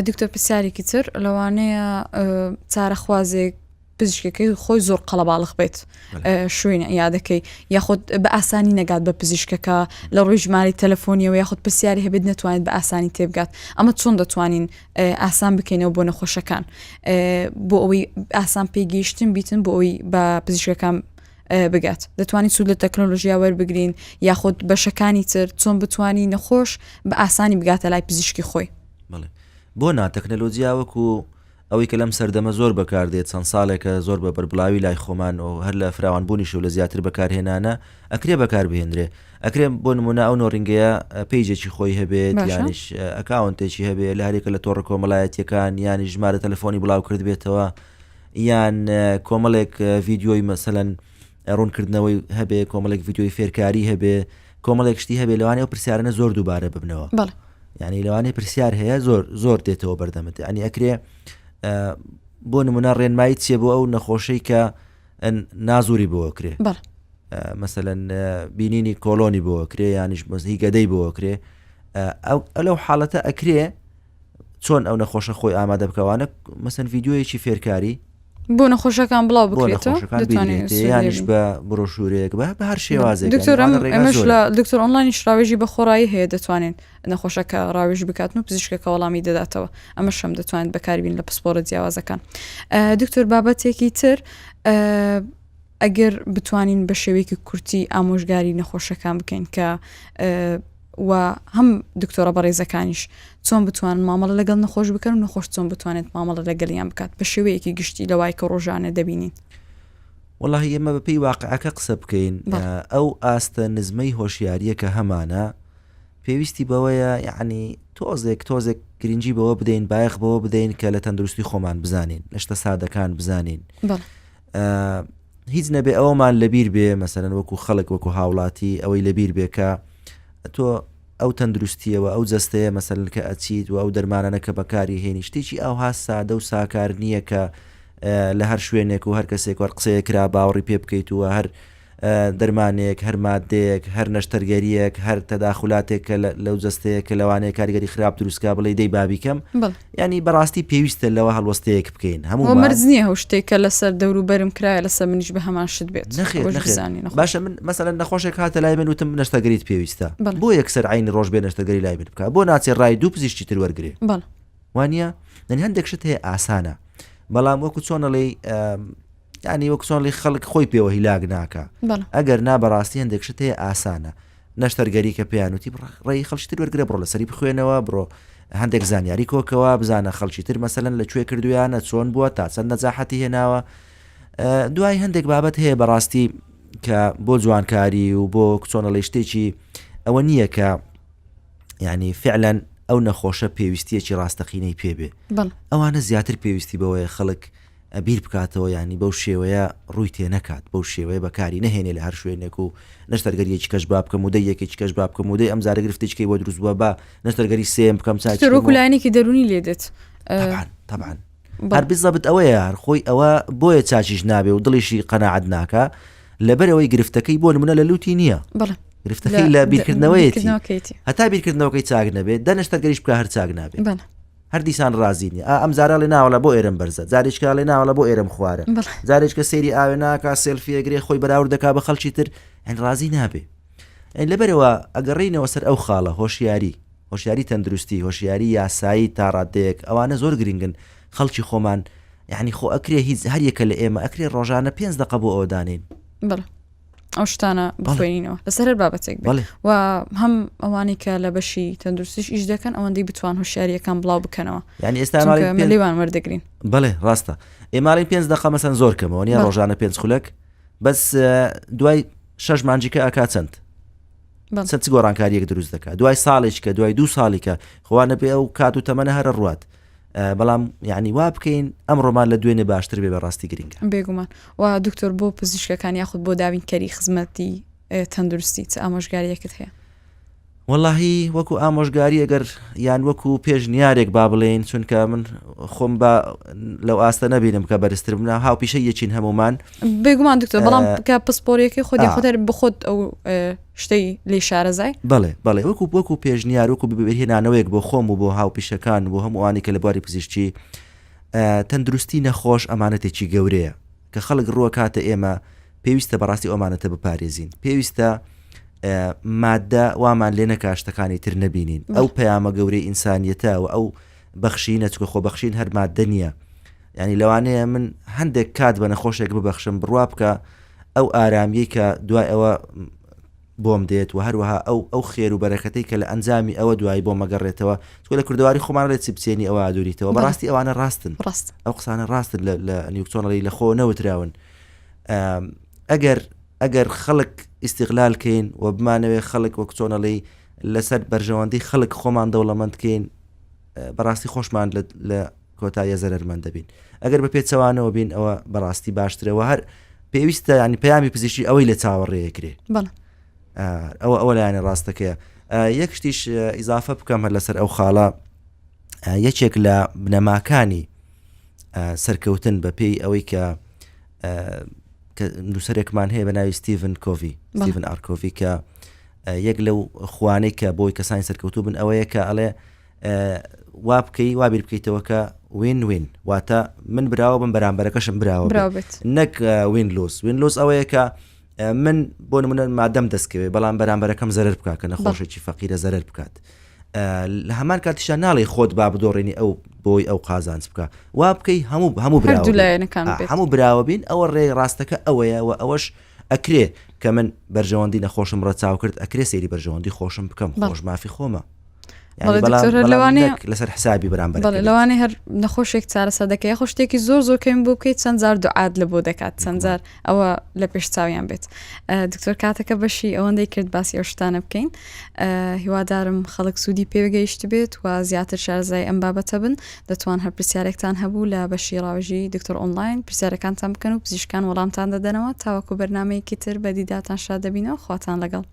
دکتۆر پرسیارێکی تر لەوانەیە چارەخوازێک پزیشکەکەی خۆی زۆر قەڵەباڵخ بێت شوێن یادەکەی یاخود بە ئاسانی نەگات بە پزیشکەکە لە ڕووی ژماری تەلەفۆنیەوە یاخود پرسیاری هەبێت نتوانێت بە ئاسانی تێبگات ئەمە چۆن دەتوانین ئاسان بکەینەوە بۆ نەخۆشەکان بۆ ئەوەی ئاسان پێگەیشتن بیتن بۆ ئەوەی بە پزیشکەکان بگات دەتوانین سوود لە تەکنۆلۆژیا وەربگرین یاخود بەشەکانی تر چۆن بتانی نەخۆش بە ئاسانی بگاتە لای پزیشکی خۆی بۆ نا تەکنەلۆجیا وەکو ئەوەی کە لەم سەردەمە زۆر بەکاردێت چەند ساڵێکە زۆر بە بەربڵاوی لای خۆمان و هەر لە فراوانبوونیش و لە زیاتر بەکارهێنانە ئەکرێ بەکاربهێنرێ ئەکرێ بۆ نمونە ئەو نۆڕینگەیە پەیجێکی خۆی هەبێت یانیش ئەکاونتێکی هەبێ لە هەرێکە لە تۆڕە کۆمەڵایەتیەکان یانی ژمارە تەلەفۆنی بڵاو کردبێتەوە یان کۆمەڵێک ڤیددیۆی مەسەەن ڕوونکردنەوەی هەبێ کۆمەڵێک ڤیددیۆی فێرکاری هەبێ کۆمەڵێک شتی هەبێ لەوانەیە ئەو پرسیارانە زۆر دووبارە ببنەوە ینی لەوانەیە پرسیار هەیە زۆر زۆر دێتەوە بەردەمت ینی ئەکرێ بۆ نمونە ڕێنمایی چیە بۆ ئەو نەخۆشەی کە نازوری بۆ کرێ مەسەەن بینینی کۆلۆنی بۆ کرێ یانیش بەزهی گەدەی بۆ کرێ ئەو لەو حاڵەتە ئەکرێ چۆن ئەو نەخۆشە خۆی ئامادە بکەوانە مەسەن ڤیددیویەکی فێرکاری بۆ نەخۆشەکان بڵاو بکرێتەوە یانیش بە بڕۆشورێک بە بە هەر شێوازێک دکتۆر ئەمەش لە دکتۆر ئۆنلاینیش ڕاوێژی بە خۆڕایی هەیە دەتوانێت نەخۆشەکە ڕاوێژ بکاتن و پزیشکەکە وەڵامی دەداتەوە ئەمەشم دەتوانێت بەکاربین لە پسپۆرە جیاوازەکان دکتۆر بابەتێکی تر ئەگەر بتوانین بە شێوەیەکی کورتی ئامۆژگاری نەخۆشەکان بکەین کە و هەم دکتۆرە بەڕێزەکانیش چۆن بتوانن مامەڵە لەگەڵ نەخۆش بکەن و نەخۆش چۆن بتوانێت مامەڵە لەگەڵیان بکات بە شێوەیەکی گشتی لەوای کە ڕۆژانە دەبینین. وەڵاهی ئێمە بەپێی واقعەکە قسە بکەین ئەو ئاستە نزمەی هۆشیاریە کە هەمانە پێویستی بەوەیە یعنی تۆزێک تۆزێک گرنگی بەوە بدەین بایەخ بەوە بدەین کە لە تەندروستی خۆمان بزانین لە شتە سادەکان بزانین هیچ نەبێ ئەوەمان لەبیر بێ مەسەرەن وەکو خەڵک وەکو هاوڵاتی ئەوەی لەبیر بێ کە تۆ ئەو تەندروستیەوە ئەو جەستەیە مەسەلەن کە ئەچیت و ئەو دەرمانانە کە بەکاری هێنی شتێکی ئاوها سادە و ساکار نییە کە لە هەر شوێنێک و هەر کەسێک وەر قسەیە کرا باوەڕی پێ بکەیت و هەر دەرمانێک هەر مادەیەک هەر نەشتەرگەریەک هەر تەداخلاتێک کە لەو جەستەیە کە لەوانەیە کاریگەری خراپ دروستکا بڵێ دەی بابیکەم ینی بەڕاستی پێویستە لەوە هەڵوەستەیەک بکەین هەموو مەرج نییە هەو شتێک کە لەسەر دەوروبەرم کرایە لەسەر منیش بە هەمان شت بێت نەخێر باشە من مەسەلەن نەخۆشێک هاتە لای من وتم نەشتەرگەریت پێویستە بۆ یەکسەر عینی ڕۆژ بێ نەشتەرگەری لای من بکە بۆ ناچێ ڕای دوو پزیشکی تر وەرگێ وانە یعنی هەندێک شت هەیە ئاسانە بەڵام وەکو چۆنەڵی ینی وەک چۆنڵی خەڵک خۆی پێوە هیلاک ناکە ئەگەر نا بەڕاستی هەندێک شت هەیە ئاسانە نەشتەرگەری کە پێیان وتی ڕێی خەڵکی تر وەرگرە بڕۆ لەسەری بخوێنەوە بڕۆ هەندێک زانیاری کۆکەوە بزانە خەڵکی تر مەسەلەن لە کوێ کردویانە چۆن بووە تا چەند نەجاحەتی هێناوە دوای هەندێک بابەت هەیە بەڕاستی کە بۆ جوانکاری و بۆ کچۆنەڵی شتێکی ئەوە نییە کە ینی فعلەن ئەو نەخۆشە پێویستیەکی ڕاستەقینەی پێبێ ئەوانە زیاتر پێویستی بەوەیە خەڵک بیر بکاتەوە یانی بەو شێوەیە ڕووی تێ نەکات بەو شێوەیە بەکاری نەهێنێ لە هەر شوێنێک و نەشتەرگەریەکی کەش با بکەم و دەی یەکێکی کەش با بکەم و دەی ئەم جارە گرفتێکی کەی بۆ دروست بووە با نەشتەرگەری سێیەم بکەم چاکی دکتۆر وەکو لایەنێکی دەروونی لێ دێت تەبعەن تەبعەن هەر بزەبت ئەوەیە هەر خۆی ئەوە بۆیە چاکیش نابێ و دڵیشی قەناعەت ناکا لەبەرەوەی گرفتەکەی بۆ نمونە لە لوتی نییە بەڵێ گرفتەکەی لە بیرکردنەوەیەتی هەتا بیرکردنەوەکەی چاک نەبێت دە نەشتەرگەریش بکە هەر چاک نابێت هەر دیسان ڕازی نیە ئا ئەم جارە ئەڵێ ناوەڵا بۆ ئێرەم بەرزە جارێکە ئەڵێ ناوەڵا بۆ ئێرەم خوارە جارێکە سەیری ئاوێ ناکا سێلفیەگرێ خۆی بەراورد دەکا بە خەڵکی تر ئەن ڕازی نابێ ئەین لەبەرەوە ئەگەڕینەوە سەر ئەو خاڵە هۆشیاری هۆشیاری تەندروستی هۆشیاری یاسایی تا ڕادەیەک ئەوانە زۆر گرنگن خەڵکی خۆمان یعنی خۆ ئەکرێ هیچ هەر یەکە لە ئێمە ئەکرێ ڕۆژانە پێنج دقە بۆ ئەوە دانین بەڵێ ئەو شتانە بخوێنینەوە لەسەر هەر بابەتێک بێت و هەم ئەوانەی کە لە بەشی تەندروستیش ئیش دەکەن ئەوەندەی بتوان هۆشیاریەکان بڵاو بکەنەوە یعنی ئێستا لێوان وەردەگرین بەڵێ ڕاستە ئێماڵین پێنج دقە مەسەن زۆر کەمەوە نیە ڕۆژانە پێنج خولەک بەس دوای شەش مانجیکە ئەک چەند چەند چ گۆڕانکاریەک دروست دەکات دوای ساڵێککە دوای دوو ساڵیکە خوانە پێ ئەو کات و تەمەنە هەرە ڕوات بەڵام یعنی وا بکەین ئەم ڕۆمان لە دوێنێ باشتر بێ بەڕاستی گرنگە. بێگومان و دکتۆر بۆ پزیشکەکان یاخود بۆ دابینکەری خزمەتی تەندروستی چ ئامۆژگاریەکت هەیە؟ وەڵاهی وەکو ئامۆژگاری ئەگەر یان وەکو پێشنیارێک با بڵێین چونکە من خۆم بە لەو ئاستە نەبینم کە بەرزتر بنا هاوپیشە یەکین هەمومان بێگومان دکتۆر بەڵام کە پسپۆریەکەی خۆی خۆتەر بخۆت ئەو شتەی لێی شارەزای؟ بەڵێ بەڵێ وەکو وەکو پێشنیار وەکو بەبیرهێنانەوەیەک بۆ خۆم و بۆ هاوپیشەکان و بۆ هەموو ئەوانەی کە لە بواری پزیشکی تەندروستی نەخۆش ئەمانەتێکی گەورەیە کە خەڵک ڕووەکاتە ئێمە پێویستە بەڕاستی ئەمانەتە بپارێزین پێویستە مادە وامان لێ نەکا شتەکانی تر نەبینین ئەو پەیامە گەورەی ئینسانیەتە و ئەو بەخشینە چکە خۆ بەخشین هەر مادە نییە ینی لەوانەیە من هەندێک کات بە نەخۆشێک ببەخشم بڕوا بکە ئەو ئارامیەی کە دوای ئەوە بۆم دێت و هەروەها ئەو ئەو خێر و بەرەکەتەی کە لە ئەنجامی ئەوە دوایی بۆم ئەگەڕێتەوە چونکە لە کوردەواری خۆمان ڵێ چی بچێنی ئەوە ئەدوریتەوە بەڕاستی ئەوانە ڕاستن ڕاست ئەو قسانە ڕاستن لە لە نیوکتۆنەڵی لە خۆ نەوتراون ئەگەر ئەگەر خەڵک ئیسیغلال کەین و بمانەوێ خەڵک وەک چۆنەڵی لەسەر بەرژەوەندی خەڵک خۆمان دەوڵەمەند کەین بەڕاستی خۆشمان لە کۆتاییە زەرەرمەند دەبین ئەگەر بە پێچەوانەوە بین ئەوە بەڕاستی باشترەوە هەر پێویستە ینی پەیامی پزیشکی ئەوەی لە چاوەڕێکرێ ئەوە ئەوە لایەنە ڕاستەکەیە یەک شتیش ئیزافە بکەم هەر لەسەر ئەو خاڵە یەکێک لە بنەماکانی سەرکەوتن بە پێی ئەوەی کە نووسەرێکمان هەیە بە ناوی ستیڤن کۆڤی ستیڤن ئارکۆڤی کە یەک لەو خوانەی کە بۆی کەسانی سەرکەوتوو بن ئەوەیە کە ئەڵێ وا بکەی وا بیر بکەیتەوە کە win win واتە من براوە بم بەرامبەرەکەشم براوە بێت نەک win lose win lose ئەوەیە کە من بۆ نمونە مادەم دەستکەوێ بەڵام بەرامبەرەکەم زەرەر بکات کە نەخۆشێکی فەقیرە زەرەر بکات لە هەمان کاتیشان ناڵێ خۆت با بدۆڕێنی ئەو بۆی ئەو قازانج بکە وا بکەی هەموو هەموو براوەکان هەموو براوە بین ئەوە ڕێ ڕاستەکە ئەوەیە و ئەوەش ئەکرێ کە من بەرژەوەندی نەخۆشم ڕەچاو کرد ئەکرێ سەیری بەرژەوەندی خۆشم بکەم خۆش مافی خۆمە لەسەر حسابی بەرامبەر لەوانەیە هەر نەخۆشێک چارەسەر دەکەی یاخۆ شتێکی زۆر زۆر کەم بۆ بکەیت چەند جار دوعات لە بۆ دەکات چەند جار ئەوە لە پێش چاویان بێت دکتۆر کاتەکە بەشی ئەوەندەی کرد باسی ئەو شتانە بکەین هیوادارم خەڵک سوودی پێگەیشت بێت و زیاتر شارزای ئەم بابەتە بن دەتوان هەر پرسیارێکتان هەبوو لە بەشی ڕاوژی دکتۆر ئۆنلاین پرسیارەکانتان بکەن و پزیشکان وەڵامتان دەدەنەوە تاوەکو بەرنمەیەکی تر بە دیداتان شاد دەبینەوە خواتان لەگەڵ.